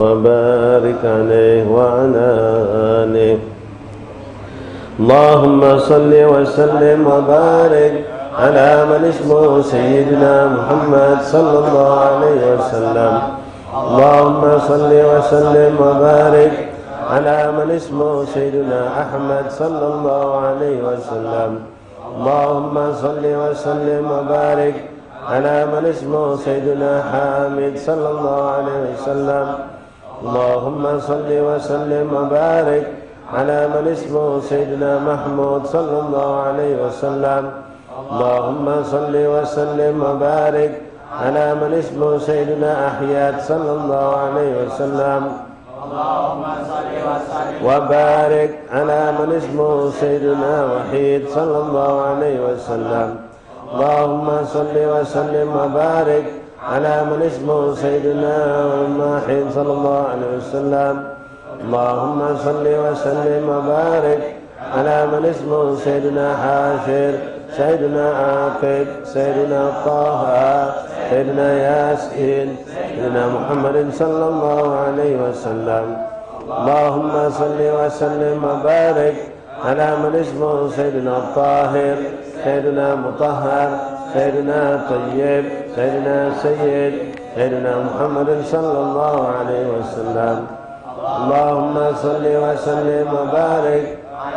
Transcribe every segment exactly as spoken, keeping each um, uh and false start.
وبارك عليه وعلى آله. اللهم صل وسلم وبارك على من اسمه سيدنا محمد صلى الله عليه وسلم. اللهم صل وسلم وبارك على من اسمه سيدنا أحمد صلى الله عليه وسلم. اللهم صل وسلم وبارك على من اسمه سيدنا حامد صلى الله عليه وسلم. اللهم صل وسلم وبارك على من اسمه سيدنا محمود صلى الله عليه وسلم. اللهم صل وسلم وبارك على من اسمه سيدنا أحياد صلى الله عليه وسلم. اللهم صل وسلم وبارك على من اسمه سيدنا وحيد صلى الله عليه وسلم. اللهم صل وسلم وبارك على من اسمه سيدنا ماحي صلى الله عليه وسلم. اللهم صل وسلم وبارك على من اسمه سيدنا حاشر، سيدنا عاقب، سيدنا طه، سيدنا ياسين، سيدنا محمد صلى الله عليه وسلم. اللهم صل وسلم وبارك على من اسمه سيدنا الطاهر، سيدنا مطهر، سيدنا طيب، سيدنا سيد، سيدنا محمد صلى الله عليه وسلم. اللهم صل وسلم وبارك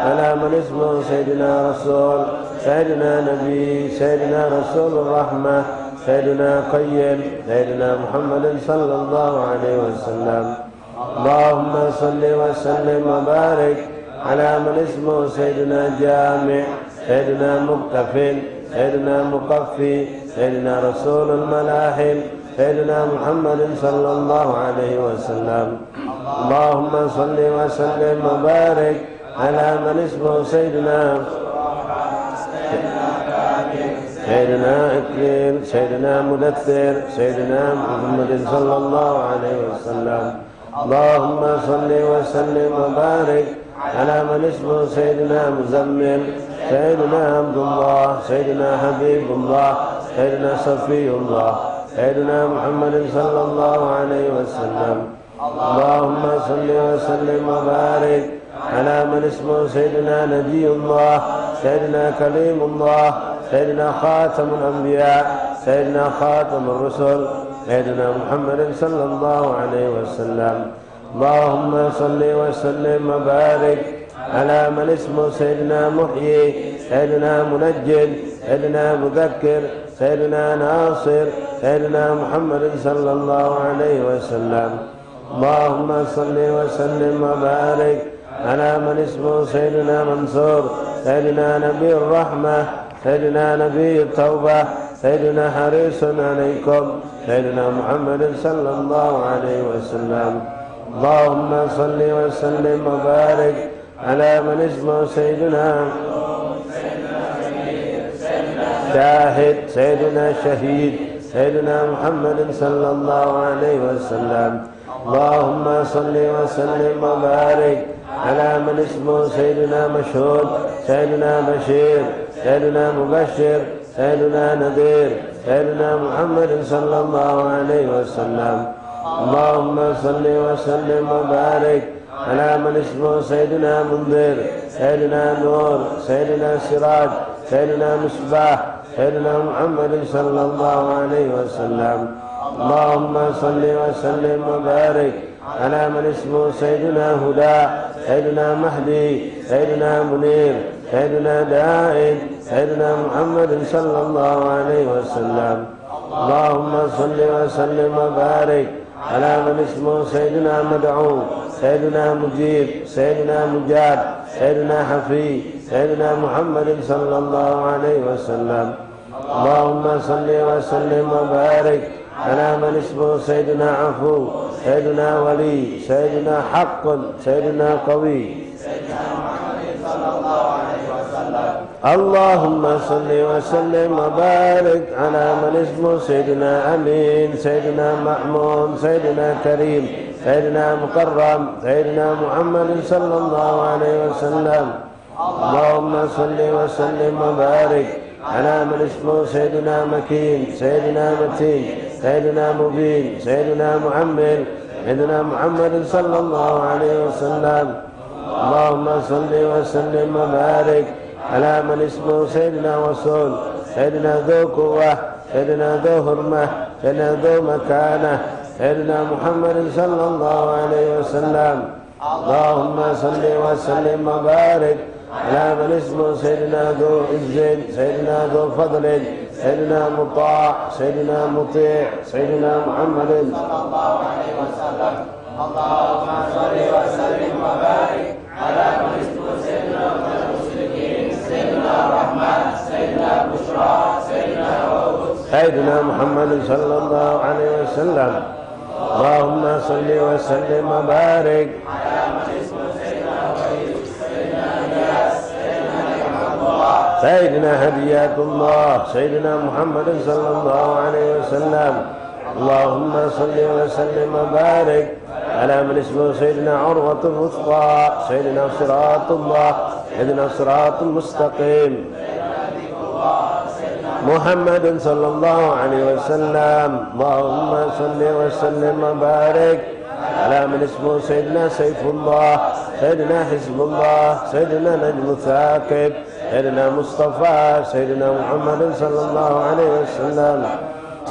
على من اسمه سيدنا رسول، سيدنا نبي، سيدنا رسول الرحمة، سيدنا قيم، سيدنا محمد صلى الله عليه وسلم. اللهم صل وسلم وبارك على من اسمه سيدنا جامع، سيدنا مقتفل، سيدنا مقفي، سيدنا رسول الملاحم، سيدنا محمد صلى الله عليه وسلم. اللهم صل وسلم وبارك على من اسمه سيدنا، سيدنا إكليل، سيدنا مدثر، سيدنا محمد صلى الله عليه وسلم. اللهم صل وسلم وبارك على من اسمه سيدنا مزمل، سيدنا عبد الله، سيدنا حبيب الله، سيدنا صفي الله، سيدنا محمد صلى الله عليه وسلم. اللهم صل وسلم وبارك على من اسمه سيدنا نبي الله، سيدنا كليم الله، سيدنا خاتم الأنبياء، سيدنا خاتم الرسل، سيدنا محمد صلى الله عليه وسلم. اللهم صل وسلم وبارك على من اسمه سيدنا محيي، سيدنا منجد، سيدنا مذكر، سيدنا ناصر، سيدنا محمد صلى الله عليه وسلم. اللهم صل وسلم وبارك على من اسمه سيدنا منصور، سيدنا نبي الرحمة، سيدنا نبي التوبة، سيدنا حريص عليكم، سيدنا محمد صلى الله عليه وسلم. اللهم صل وسلم وبارك على من اسمه سيدنا شاهد، سيدنا شهيد، سيدنا محمد صلى الله عليه وسلم. اللهم صل وسلم وبارك على من اسمه سيدنا مشهود، سيدنا بشير، سيدنا مبشر، سيدنا نذير، سيدنا محمد صلى الله عليه وسلم. اللهم صل وسلم وبارك على من اسمه سيدنا منذر، سيدنا نور، سيدنا سراج، سيدنا مصباح، سيدنا محمد صلى الله عليه وسلم. اللهم صل وسلم وبارك على من اسمه سيدنا هدى، سيدنا مهدي، سيدنا منير، سيدنا دائد، سيدنا محمد صلى الله عليه وسلم. اللهم صل وسلم وبارك على من اسمه سيدنا مدعو، سيدنا مجيب، سيدنا مجاب، سيدنا حفي، سيدنا محمد صلى الله عليه وسلم. اللهم صل وسلم وبارك على من اسمه سيدنا عفو، سيدنا ولي، سيدنا حق، سيدنا قوي. اللهم صل وسلم وبارك على من اسمه سيدنا أمين، سيدنا مأمون، سيدنا كريم، سيدنا مكرم، سيدنا محمد صلى الله عليه وسلم. اللهم صل وسلم وبارك على من اسمه سيدنا مكين، سيدنا متين، سيدنا مبين، سيدنا مؤمن، سيدنا محمد صلى الله عليه وسلم. اللهم صل وسلم وبارك على من اسمه سيدنا وصول، سيدنا ذو قوة، سيدنا ذو حرمة، سيدنا ذو مكانة، سيدنا محمد صلى الله عليه وسلم. اللهم صل وسلم وبارك على من اسمه سيدنا ذو عز، سيدنا ذو فضل، سيدنا مطاع، سيدنا مطيع، سيدنا محمد صلى الله عليه وسلم. اللهم صل وسلم وبارك على من اسمه سيدنا أفضل المرسلين، سيدنا الرحمة، سيدنا البشرى، سيدنا الغوث، سيدنا محمد صلى الله عليه وسلم. اللهم صل وسلم وبارك. سيدنا هديات الله، سيدنا محمد صلى الله عليه وسلم. اللهم صل وسلم وبارك على من اسمه سيدنا عروة الوثقى، سيدنا صراط الله، سيدنا الصراط المستقيم. محمد صلى الله عليه وسلم. اللهم صل وسلم وبارك على من اسمه سيدنا سيف الله، سيدنا حزب الله، سيدنا نجم الثاقب، سيدنا مصطفى، سيدنا محمد صلى الله عليه وسلم.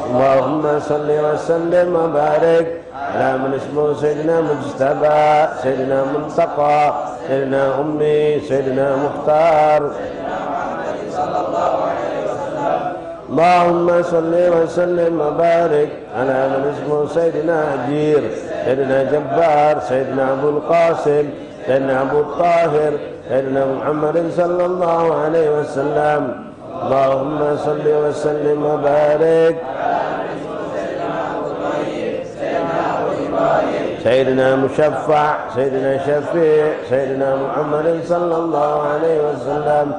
اللهم صل وسلم وبارك على من اسمه سيدنا مجتبى، سيدنا منتقى، سيدنا أمي، سيدنا مختار. اللهم صل وسلم وبارك على من اسمه سيدنا أجير، سيدنا جبار، سيدنا أبو القاسم، سيدنا أبو الطاهر، سيدنا محمد صلى الله عليه وسلم. اللهم صل وسلم وبارك. سيدنا مشفع، سيدنا شفيع، سيدنا محمد صلى الله عليه وسلم.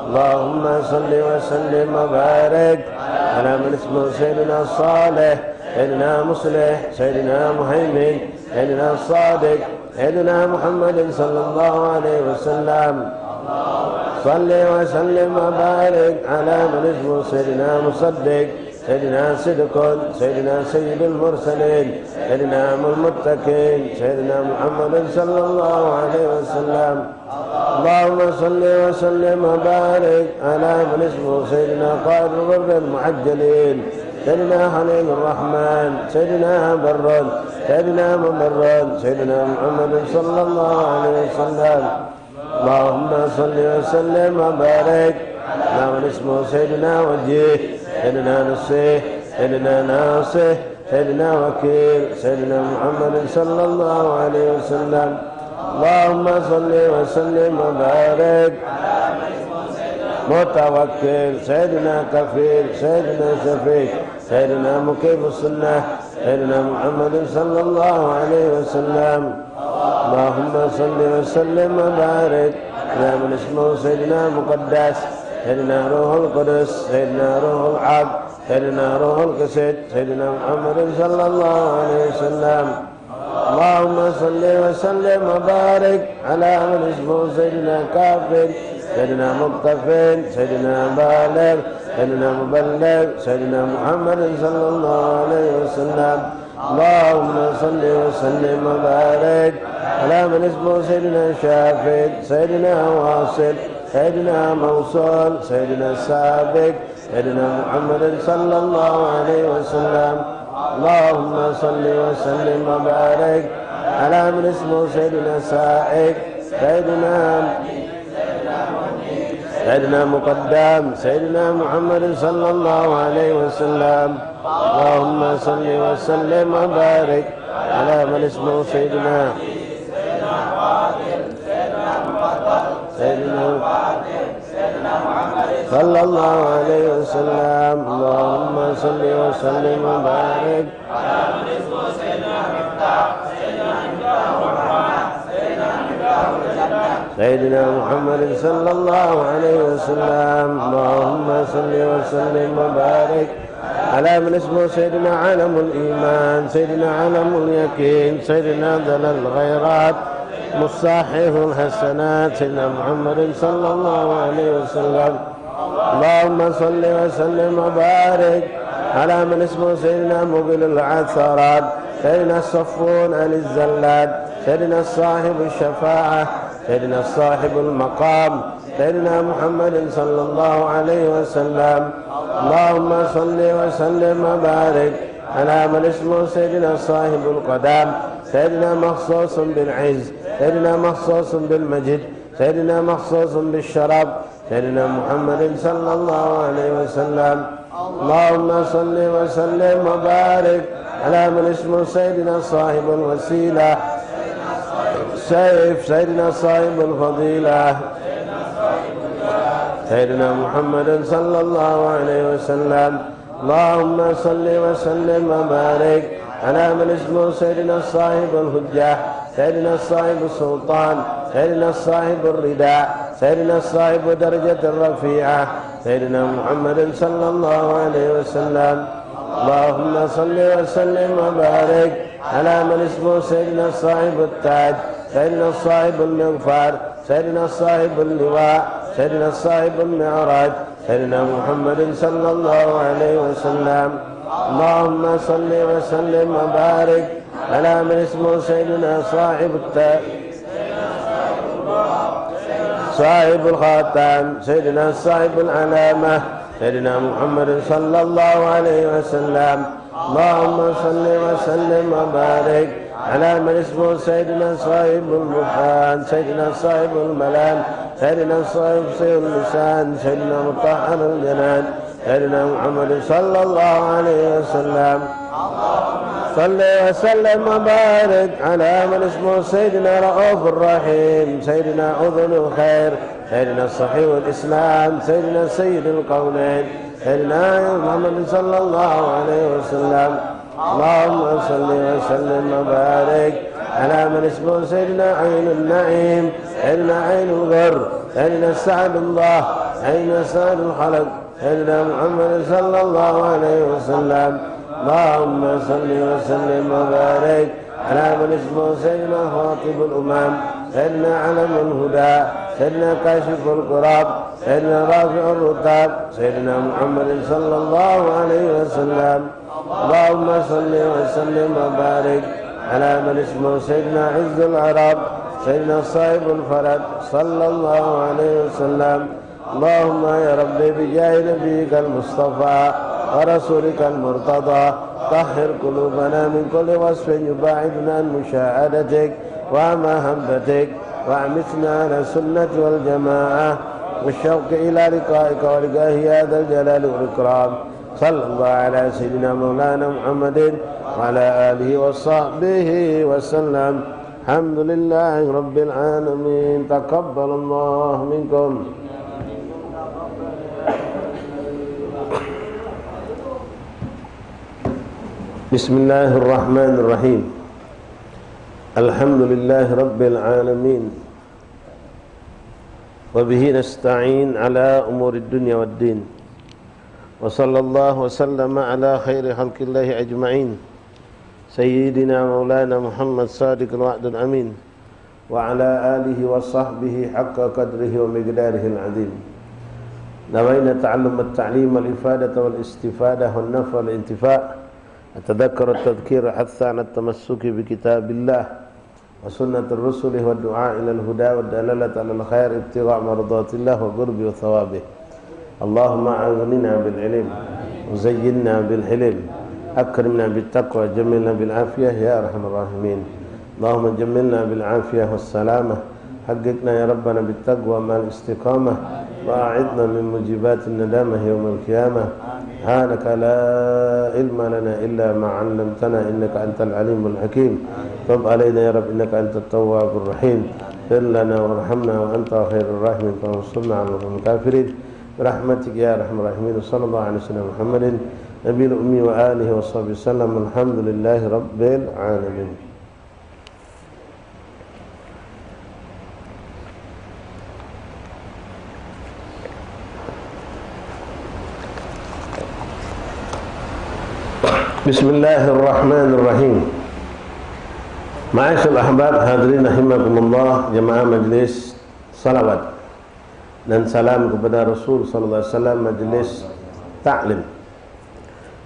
اللهم صل وسلم وبارك على من اسمه سيدنا صالح، سيدنا مصلح، سيدنا مهيمن، سيدنا صادق، سيدنا محمد صلى الله عليه وسلم. صل وسلم وبارك على من اسمه سيدنا مصدق، سيدنا صدق، سيدنا سيد المرسلين، سيدنا أمام المتقين، سيدنا محمد صلى الله عليه وسلم. اللهم صل وسلم وبارك على من اسمه سيدنا قائد الغر المحجلين، سيدنا خليل الرحمن، سيدنا برا، سيدنا مبرا، سيدنا محمد صلى الله عليه وسلم. اللهم صل وسلم وبارك على من اسمه سيدنا وجيه، سيدنا نصيح، سيدنا ناصح، سيدنا وكيل، سيدنا محمد صلى الله عليه وسلم. اللهم صل وسلم وبارك. متوكل، سيدنا كفيل، سيدنا شفيع، سيدنا مقيم السنة، سيدنا محمد صلى الله عليه وسلم. اللهم صل وسلم وبارك على من اسمه سيدنا مقدس، سيدنا روح القدس، سيدنا روح الحق، سيدنا روح القدس، سيدنا محمد صلى الله عليه وسلم. اللهم صل وسلم وبارك على من اسمه سيدنا كافٍ، سيدنا مكتفٍ، سيدنا بالغ، سيدنا مبلغ، سيدنا محمد صلى الله عليه وسلم. اللهم صل وسلم وبارك على من اسمه سيدنا شافٍ، سيدنا واصل، سيدنا موصول، سيدنا سابق، سيدنا محمد صلى الله عليه وسلم. اللهم صل وسلم وبارك على من اسمه سيدنا سائق، سيدنا، سيدنا مقدم، سيدنا محمد صلى الله عليه وسلم. اللهم صل وسلم وبارك على من اسمه سيدنا، سيدنا صلى الله عليه وسلم. اللهم صل وسلم وبارك. سيدنا محمد صلى الله عليه وسلم. اللهم صل وسلم وبارك على من اسمه سيدنا علم الإيمان، سيدنا علم اليقين، سيدنا ذل الخيرات، مصحح الحسنات، سيدنا محمد صلى الله عليه وسلم. اللهم صل وسلم وبارك على من اسمه سيدنا مقيل العثرات، سيدنا الصفون عن الزلات، سيدنا صاحب الشفاعة، سيدنا صاحب المقام، سيدنا محمد صلى الله عليه وسلم. اللهم صل وسلم وبارك على من اسمه سيدنا صاحب القدام، سيدنا مخصوص بالعز، سيدنا مخصوص بالمجد، سيدنا مخصوص بالشرف، سيدنا محمد صلى الله عليه وسلم. اللهم صل وسلم وبارك على من اسمه سيدنا صاحب الوسيلة، سيف سيدنا صاحب الفضيلة، سيدنا محمد صلى الله عليه وسلم. اللهم صل وسلم وبارك على من اسمه سيدنا صاحب الحجة، سيدنا صاحب السلطان، سيدنا صاحب الرداء، سيدنا صاحب الدرجة الرفيعة، سيدنا محمد صلى الله عليه وسلم. اللهم صل وسلم وبارك على من اسمه سيدنا صاحب التاج، سيدنا صاحب المغفر، سيدنا صاحب اللواء، سيدنا صاحب المعراج، سيدنا محمد صلى الله عليه وسلم. اللهم صل وسلم وبارك على من اسمه سيدنا صاحب الت-، صاحب الخاتم، سيدنا صاحب العلامة، سيدنا محمد صلى الله عليه وسلم. اللهم صل وسلم وبارك على من اسمه سيدنا صاحب البرهان، سيدنا صاحب الملام، سيدنا صاحب سيف اللسان، سيدنا مطهر الجنان، سيدنا محمد صلى الله عليه وسلم. صل وسلم وبارك على من اسمه سيدنا رؤوف الرحيم، سيدنا أذن الخير، سيدنا صحيح الإسلام، سيدنا سيد الكونين، سيدنا محمد صلى الله عليه وسلم. اللهم صل وسلم وبارك على من اسمه سيدنا عين النعيم، سيدنا عين الغر، سيدنا سعد الله، سيدنا سعد الخلق، سيدنا محمد صلى الله عليه وسلم. اللهم صل وسلم وبارك على من اسمه سيدنا خاطب الأمم، سيدنا علم الهدى، سيدنا كاشف الكرب، سيدنا رافع الرتب، سيدنا محمد صلى الله عليه وسلم. اللهم صل وسلم وبارك على من اسمه سيدنا عز العرب، سيدنا صاحب الفرج، صلى الله عليه وسلم. اللهم يا رب بجاه نبيك المصطفى ورسولك المرتضى، طهر قلوبنا من كل وصف يباعدنا عن مشاهدتك ومحبتك، وأمتنا على السنة والجماعة والشوق إلى لقائك ولقاء يا ذا الجلال والإكرام. صلى الله على سيدنا مولانا محمد وعلى آله وصحبه وسلم. الحمد لله رب العالمين. تقبل الله منكم. بسم الله الرحمن الرحيم. الحمد لله رب العالمين. وبه نستعين على أمور الدنيا والدين. وصلى الله وسلم على خير خلق الله أجمعين. سيدنا مولانا محمد صادق الوعد الأمين. وعلى آله وصحبه حق قدره ومقداره العظيم. نوينا تعلم التعليم والإفادة والاستفادة والنفع والانتفاع. التذكر التذكير حث على التمسك بكتاب الله وسنة الرسل والدعاء إلى الهدى والدلالة على الخير ابتغاء مرضات الله وقربه وثوابه. اللهم أغننا بالعلم وزينا بالحلم، أكرمنا بالتقوى، جملنا بالعافية يا أرحم الراحمين. اللهم جملنا بالعافية والسلامة، حققنا يا ربنا بالتقوى مع الاستقامة، وأعذنا من موجبات الندامة يوم القيامة. سبحانك لا علم لنا إلا ما علمتنا إنك أنت العليم الحكيم. تب علينا يا رب إنك أنت التواب الرحيم. اغفر لنا وارحمنا وأنت خير الراحمين. فانصرنا على القوم الكافرين برحمتك يا أرحم الراحمين. وصلى الله على سيدنا محمد النبي الأمي وآله وصحبه وسلم. الحمد لله رب العالمين. Bismillahirrahmanirrahim. Ma'asyiral ahbab hadirin rahimakumullah, jamaah majlis salawat dan salam kepada Rasul sallallahu alaihi wasallam, majlis taklim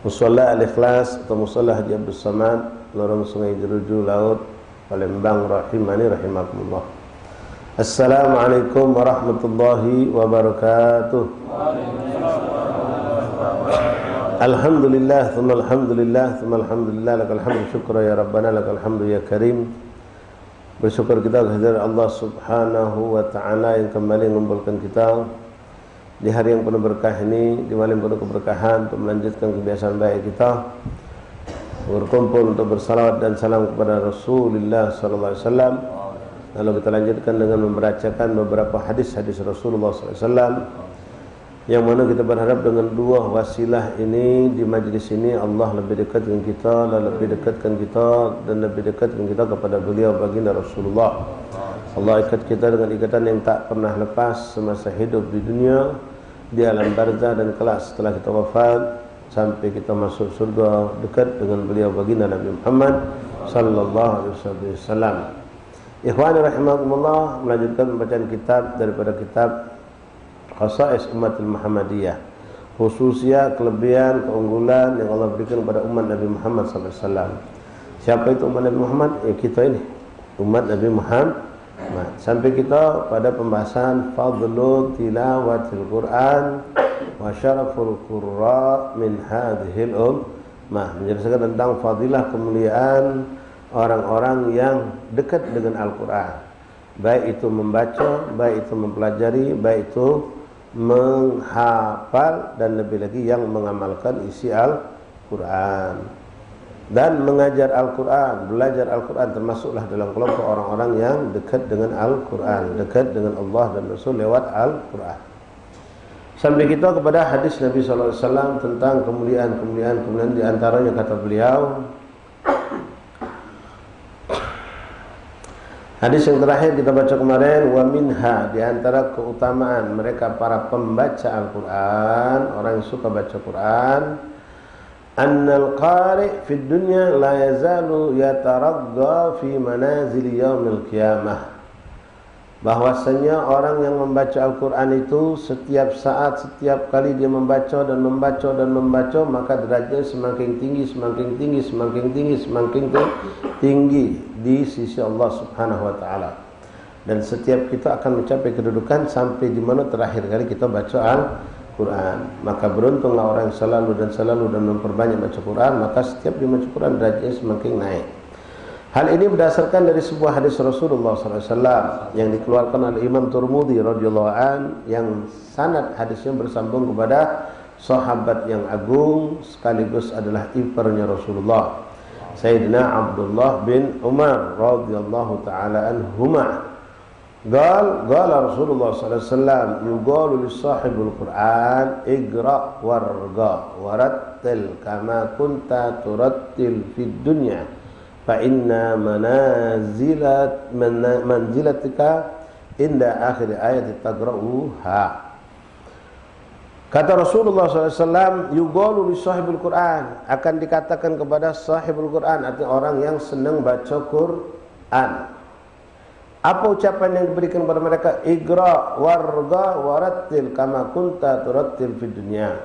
Musalla Al-Ikhlas atau Musalla Haji Abdul Samad. Lorong Sungai Jeruju Laut, Palembang, rahimani rahimakumullah. Assalamualaikum warahmatullahi wabarakatuh. Alhamdulillah, tsumma alhamdulillah, tsumma alhamdulillah, lakal hamdu syukra ya Rabbana, lakal hamdu ya Karim. Bersyukur kita kehadirat Allah Subhanahu wa Ta'ala yang kembali mengumpulkan kita di hari yang penuh berkah ini, di malam penuh keberkahan, untuk melanjutkan kebiasaan baik kita berkumpul untuk bersalawat dan salam kepada Rasulullah sallallahu alaihi wasallam. Lalu kita lanjutkan dengan membacakan beberapa hadis-hadis Rasulullah sallallahu alaihi wasallam, yang mana kita berharap dengan dua wasilah ini, di majlis ini, Allah lebih dekat dengan kita, dan lebih dekatkan kita, dan lebih dekatkan kita kepada beliau, baginda Rasulullah. Allah ikat kita dengan ikatan yang tak pernah lepas semasa hidup di dunia, di alam barzah, dan kelak setelah kita wafat, sampai kita masuk surga dekat dengan beliau, baginda Nabi Muhammad sallallahu alaihi wasallam. Ikhwani rahimakumullah, melanjutkan pembacaan kitab daripada kitab Khasais Ummatil Muhammadiyah, khususiah, kelebihan, keunggulan yang Allah berikan kepada umat Nabi Muhammad sallallahu alaihi wasallam. Siapa itu umat Nabi Muhammad? Ya, kita ini, umat Nabi Muhammad. Sampai kita pada pembahasan fadlu tilawatil Quran wa syaraful qurra min hadhil ummah, menjelaskan tentang fadilah, kemuliaan orang-orang yang dekat dengan Al-Quran, baik itu membaca, baik itu mempelajari, baik itu menghafal, dan lebih lagi yang mengamalkan isi Al-Quran. Dan mengajar Al-Quran, belajar Al-Quran, termasuklah dalam kelompok orang-orang yang dekat dengan Al-Quran, dekat dengan Allah dan Rasul lewat Al-Quran. Sampai kita kepada hadis Nabi sallallahu alaihi wasallam tentang kemuliaan-kemuliaan, kemuliaan, di antaranya kata beliau, hadis yang terakhir kita baca kemarin, wa minha, di antara keutamaan mereka para pembaca Al-Quran, orang yang suka baca Quran, annal qari fid dunya la yazalu yataraqqa fi manazil yaumil qiyamah, bahwasanya orang yang membaca Al-Quran itu setiap saat, setiap kali dia membaca dan membaca dan membaca, maka derajatnya semakin tinggi, semakin tinggi, semakin tinggi, semakin ti- tinggi di sisi Allah Subhanahu wa Ta'ala. Dan setiap kita akan mencapai kedudukan sampai di mana terakhir kali kita baca Al-Quran. Maka beruntunglah orang yang selalu dan selalu dan memperbanyak baca Quran, maka setiap dia baca Quran, derajatnya semakin naik. Hal ini berdasarkan dari sebuah hadis Rasulullah sallallahu alaihi wasallam yang dikeluarkan oleh Imam Turmudi radhiyallahu an, yang sanad hadisnya bersambung kepada sahabat yang agung sekaligus adalah iparnya Rasulullah, Sayyidina Abdullah bin Umar radhiyallahu taala anhuma. Qal, qala Rasulullah sallallahu alaihi wasallam, yuqalu li sahibul Qur'an, iqra warqa warattil kama kunta turattil fid dunya, fa inna manazilat-, mana-, manzilatika inda akhir ayat taqra'uha. Kata Rasulullah sallallahu alaihi wasallam, yuqalu li sahibul Qur'an, akan dikatakan kepada sahibul Qur'an, artinya orang yang senang baca Qur'an. Apa ucapan yang diberikan kepada mereka? Iqra warqa warattil kama kunta turattil fid dunya.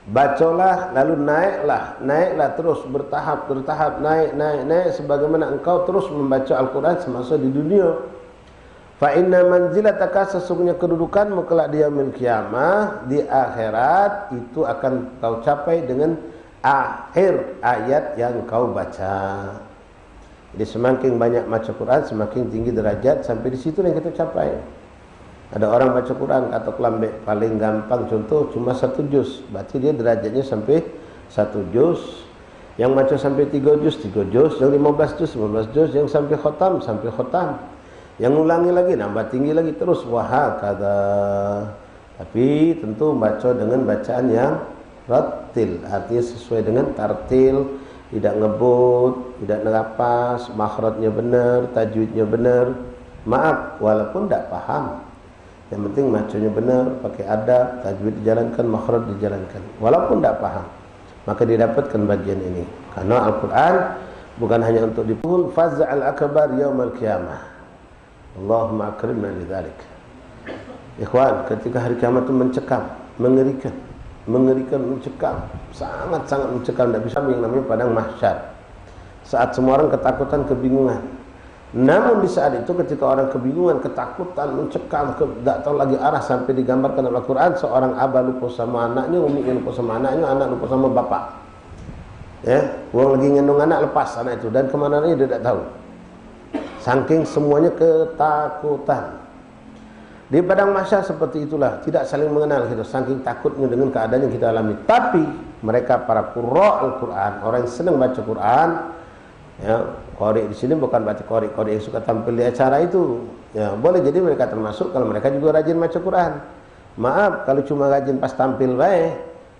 Bacalah, lalu naiklah, naiklah terus bertahap, bertahap, naik, naik, naik, sebagaimana engkau terus membaca Al-Quran semasa di dunia. Fa inna manzilataka, sesungguhnya kedudukanmu kelak di yaumil qiyamah, di akhirat, itu akan kau capai dengan akhir ayat yang kau baca. Jadi, semakin banyak baca Quran, semakin tinggi derajat, sampai di situ yang kita capai. Ada orang baca Quran, katok lambek, paling gampang contoh cuma satu juz, berarti dia derajatnya sampai satu juz. Yang baca sampai tiga juz, tiga juz, yang lima belas juz, lima belas juz, yang sampai khatam, sampai khatam. Yang ngulangi lagi, nambah tinggi lagi terus, wa hakadha. Tapi tentu baca dengan bacaan yang rattil, artinya sesuai dengan tartil, tidak ngebut, tidak ngerapas, makhrajnya benar, tajwidnya benar. Maaf, walaupun tidak paham. Yang penting bacanya benar, pakai adab, tajwid dijalankan, makhraj dijalankan. Walaupun tidak paham, maka didapatkan bagian ini. Karena Al-Quran bukan hanya untuk dipukul, faza'al akbar yaumal qiyamah. Allahumma akrimna lidzalik. Ikhwan, ketika hari kiamat itu mencekam, mengerikan, mengerikan, mencekam, sangat-sangat mencekam, tidak bisa yang namanya padang mahsyar. Saat semua orang ketakutan, kebingungan. Namun di saat itu, ketika orang kebingungan, ketakutan, mencekam, ke, dak tahu lagi arah, sampai digambarkan oleh Al-Quran, seorang abah lupa sama anaknya, umiknya lupa sama anaknya, anak lupa sama bapak. Ya, wong lagi ngendong anak, lepas anak itu, dan kemana lagi dia dak tahu. Saking semuanya ketakutan. Di padang mahsyar seperti itulah, tidak saling mengenal kita, saking takutnya dengan keadaan yang kita alami. Tapi mereka para qurra Al-Quran, orang yang senang baca Quran, ya, qori di sini bukan berarti qori-qori yang suka tampil di acara itu. Ya, boleh jadi mereka termasuk kalau mereka juga rajin baca Quran. Maaf, kalau cuma rajin pas tampil bae,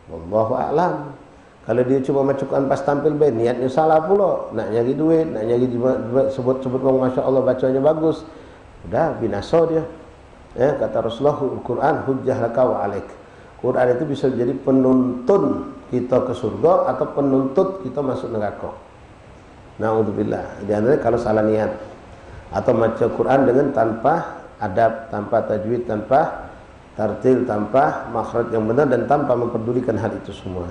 wallahu a'lam. Kalau dia cuma maco Quran pas tampil be, niatnya salah pula. Nak nyari duit, nak nyari duit, sebut-sebut wong, masya Allah, bacanya bagus. Udah, binasa dia. Ya, kata Rasulullah, "Al-Quran hujjah laka wa alaik." Quran itu bisa jadi penuntun kita ke surga atau penuntut kita masuk neraka. Naudzubillah. Di antaranya kalau salah niat atau maca Quran dengan tanpa adab, tanpa tajwid, tanpa tartil, tanpa makhraj yang benar, dan tanpa memperdulikan hal itu semua.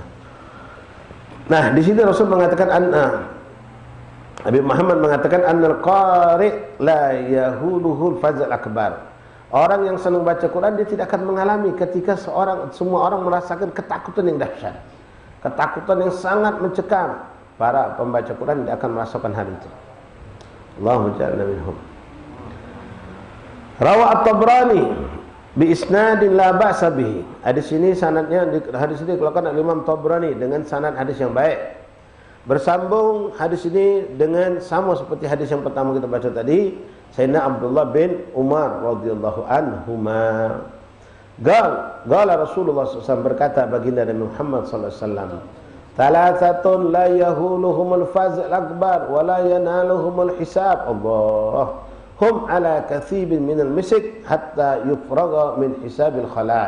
Nah, di sini Rasul mengatakan, an, ah, Nabi Muhammad mengatakan, "Annal qari la yahuluhul faza'ul akbar." Orang yang senang baca Quran, dia tidak akan mengalami ketika seorang, semua orang merasakan ketakutan yang dahsyat, ketakutan yang sangat mencekam. Para pembaca Quran tidak akan merasakan hal itu. Allahu ja'alna minhum. Rawa At-Tabrani bi isnadin la ba'sa bihi. Hadis ini sanadnya, hadis ini dikeluarkan oleh Imam Tabrani dengan sanad hadis yang baik. Bersambung hadis ini dengan sama seperti hadis yang pertama kita baca tadi, Sayyidina Abdullah bin Umar radhiyallahu anhuma. Gal, gala Rasulullah sallallahu alaihi wasallam, berkata baginda Nabi Muhammad sallallahu alaihi wasallam, "Thalathatun la yahuluhumul faz'ul akbar wa la yanaluhumul hisab." Allah. "Hum ala kathibin minal misik hatta yufraga min hisabil khalaiq."